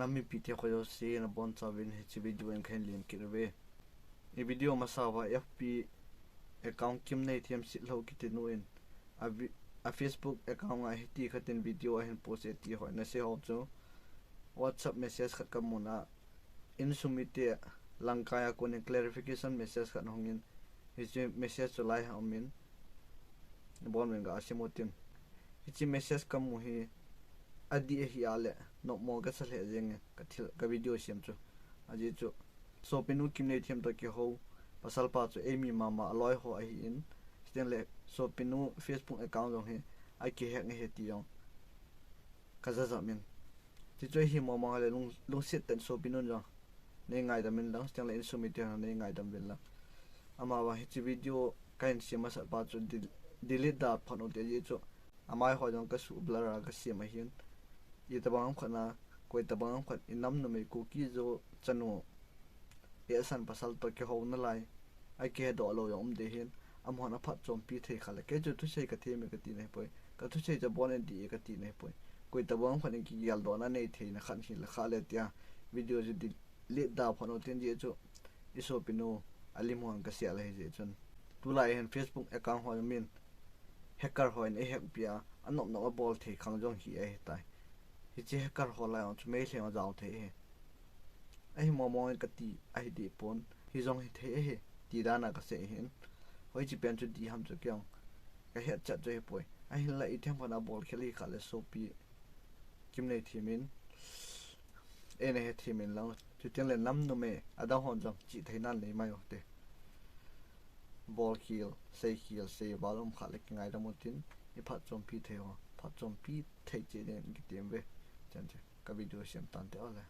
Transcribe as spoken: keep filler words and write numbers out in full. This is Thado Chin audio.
Ka mipi te ho jouse nabonchauvin hiche video in kahin len kit uve. I video masa uva F B account Kimneithem Sitlhou kiti nu in a vi-, a Facebook account a hiti khat in video ahin post e ti ho ana sei ho chu WhatsApp message khat kamun a, insung mite langkai a kon in clarification message khat hung in, hiche message chu lai a um in, nabonuvin ga sim utin. Hiche message kamu hi adih ahi a le nopmo kasa lheh jeng e ka thil, ka video sem chu. Ajeh chu sopinu Kimneithem toh kihou pasal pa chu eimi mama aloi ho ahin, chuteng le sopinu Facebook account jong hi akihack ahi ti jong ka jajam in. Chuche chu ahi mong mong a le lung, lungset tah in sopinun jong nei ngaidam in lang, chuteng le insung mite hon nei ngaidam uvin lang. Amavang hiche video kahin sem masat pa chu del-, delete da phot u te, ajeh chu amai ho jong ka su blur a ka sem ahin. Itobang ham khat na, koi tobang ham khat, i nam numei Kuki Zo chanu, eisan pasal toh kihou nalai, akihedoh lou jong um ding ahin, amahon aphatchompi thei kha le. Kei chu thusei ka them e kati na hipoi, ka thusei chu abon in dih e kati na hipoi. Koi tobang ham khat in kigeldohna nei theina khat hi le kha le tia video chu delete da phot u tin, ajeh chu i sopinu alim hon ka sel ahi jeh chun. Tulai hin Facebook account ho min hacker hon eihack pi a, anop nop abol thei khang jong hi ahitai. Hiche hacker ho lai jong chu meilhei jong ajao thei ahi. Ahi mong mong in kati ahi deh pon, hi jong hithei ahi ti dan a kasei ahin. Hoiche pen chu dih ham chu kei jong kahet chet chu ahipoi. Ahinla itiham khat a bolkhel hi kha le sopi Kimneithem in eina hethem in lang, chuteng le nam numei adang hon jong chihtheina nei mai u te. Bolkhel, seikhel, seival um kha le kingaidam utin, i phatchompi thei ho phatchompi thei cheh ding in kitem uve. Chan chu ka video sem tan te o le.